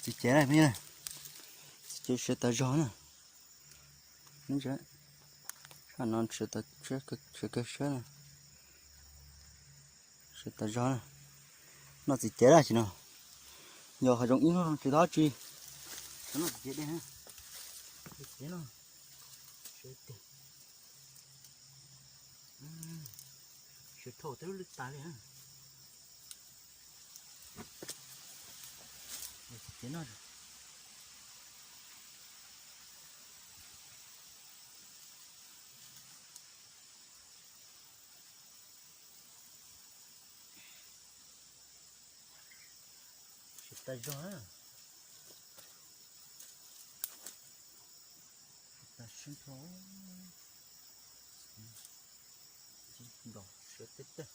Txiv cev na, txiv cev siav tas zog na. Sab no siav kawg siab na. Siav tas zog na. Noj txiv cev na, tsis no. Yog hav zoov ib hnub tsis tau dab tsi, noj txiv cev dej na. Txiv cev no siav tiag. Siav dhau twb lwj tas li. Txiv cev no siav tas zog na. Siav tas sab nrho. Nrov siav tiag tiag.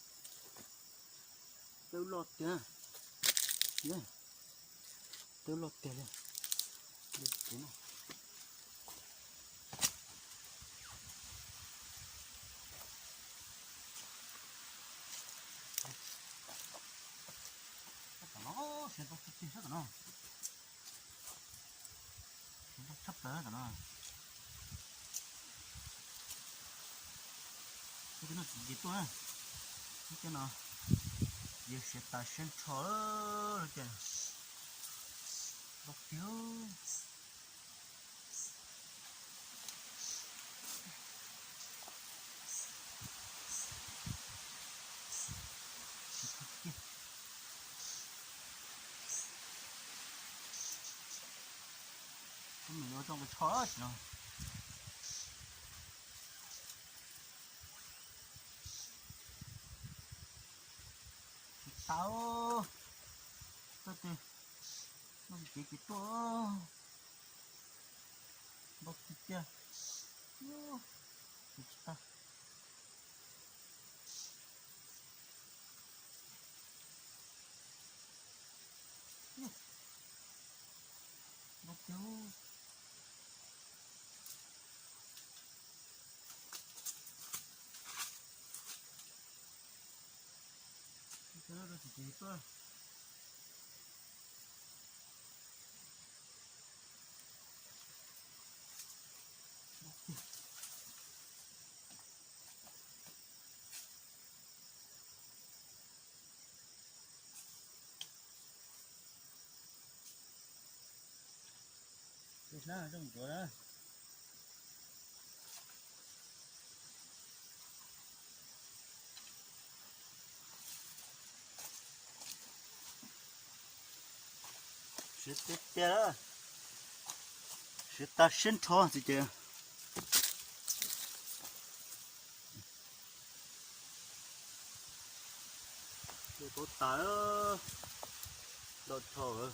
Twb loj tiag. Twb loj tiag li. Tam no siav ntau tiag tiag sab tam no. Siav ntau tshaj plaws tam no. Lub caij no txiv cev tuaj na. Lub caij no yog siav tas siab nrho lub caij no. Ntau tiag. Mus yuav tso nqaij tsho tsis no. Tsis tau. Txoj twg no ces ces tuaj. Ntau tiag tiag. Tsis tau. Ntau tiag. Hnab zoo ntsuav na. Siav tiag tiag, siav tas siab nrho txiv cev. Ua tau tas, ntau dhau.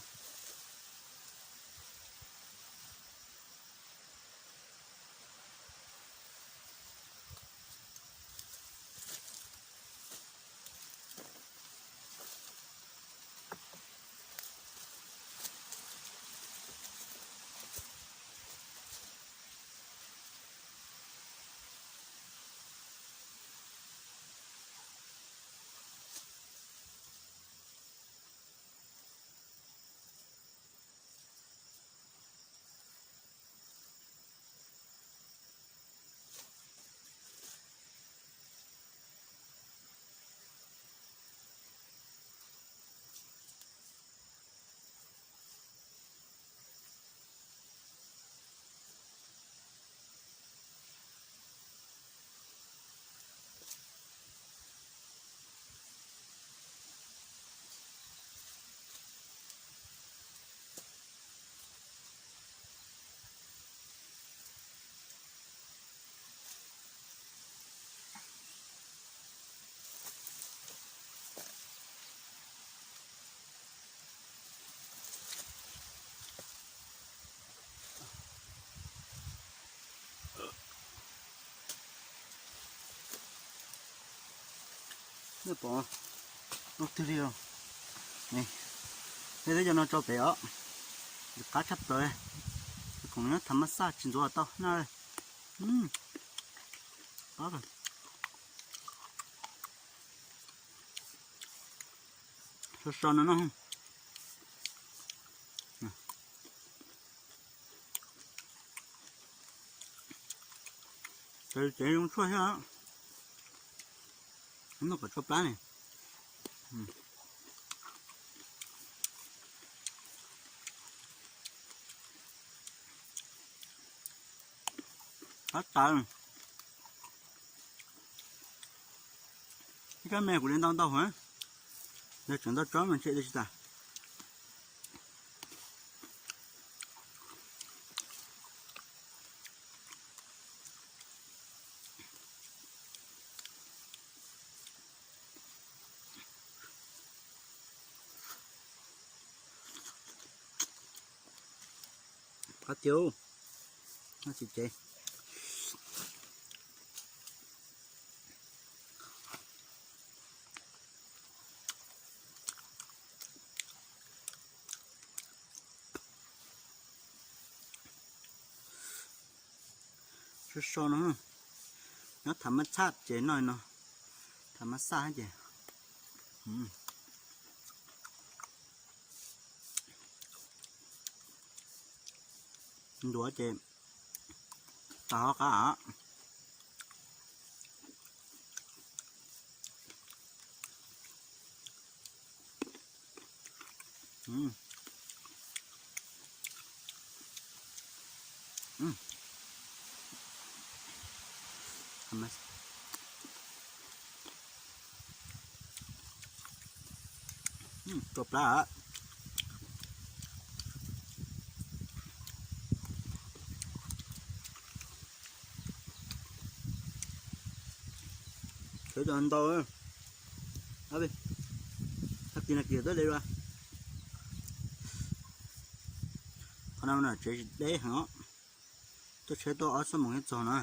Nej pom, ua twg li os. Nej twb cov no tso pem os. Qab tshaj plaws. Khoom nyob tham mab xaj tsis ntxuav tau na. Qab, so so no no. Tsev zoo tshuaj thiab. Noj kom tshuaj plab ne. Qab tas. Ib kab me kuv li ntau ntau heev. Yog tseem ntau tsob mas ntshe li tsis tas. Qab tiag, noj tsis cev. So so no, nyob tham mab txhaj ces noj no, tham mab xaj ces ntuav ces tas ho qab. Tua plab. Sawv daws ntau, tag kis no kis twb de dua. Qhov no tsev tsis deb heev, tuaj tsheb tuaj ob xuab moos thiab txog no.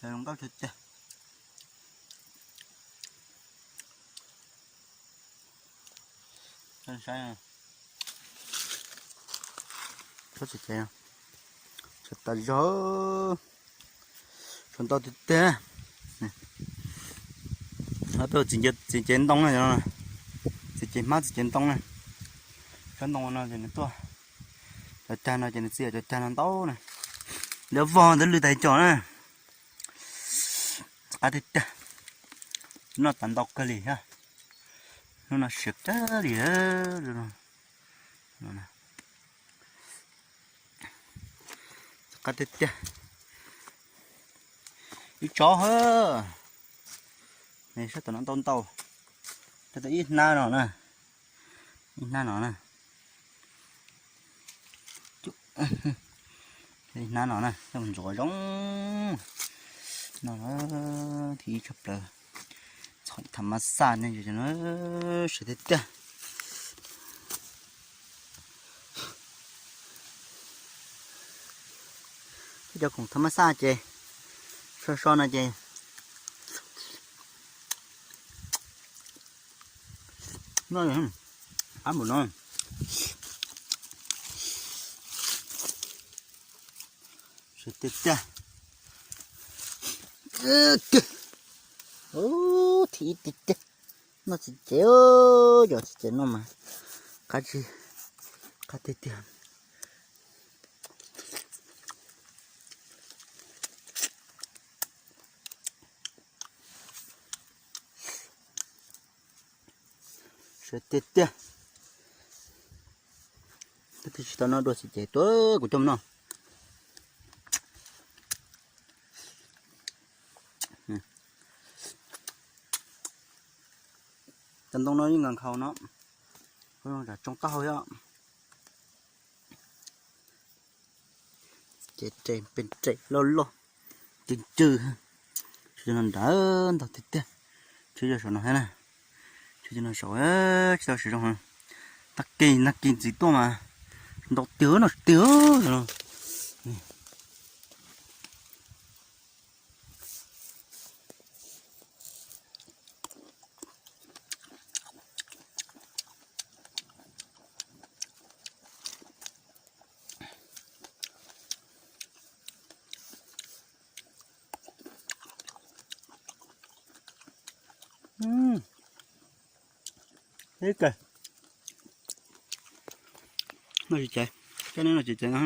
Zoo nkauj tiag tiag. Saib, tsis cev, tas zog, tshuav ntau tiag tiag. Peb txiv cev ntoo na, txiv cev hmab txiv cev ntoo na. Tsob ntoo no ces nws tuaj cov cag no ces nws txia cov cag no ntau na. Lawv vog ntawd lwj tas cos na. Qab tiag tiag. Noj tas ntau kawg li thiab. Hnub no siav kawg li. Qab tiag tiag. Ib tsob hab. Sab tom no ntau ntau. Ib hnab no na. Ib hnab no na. Ib hnab no na, ntxuav zoo. No thiab ib tshaj plaws. Txhom tham mas xaj ne, sawv tiag tiag. Cov khoom tham mas xaj ces so so no ces no, qab npaum no. Sawv tiag tiag. Thim ib tiag tiag. Noj tsis cev, yog tsis cev noj mas qab tsis, qab tiag tiag. Sawv tiag tiag. Twb tsis tau noj dua txiv cev tuaj kuv coj mus noj. Cov ntoo no yeej nkhaus nkhaus no, tsoo taub hau thiab. Ces res pes res loj loj, cw cw. Tshwj no nrad ntau tiag tiag. Tshwj yog saum no thiab na. Tshwj no saum tsis tau siv zoo. Tag kis tag kis ntxiv tuaj mas ntau tiag no tiag no. Ib kawg. Noj tsis ceev, cov neb noj tsis ceev no.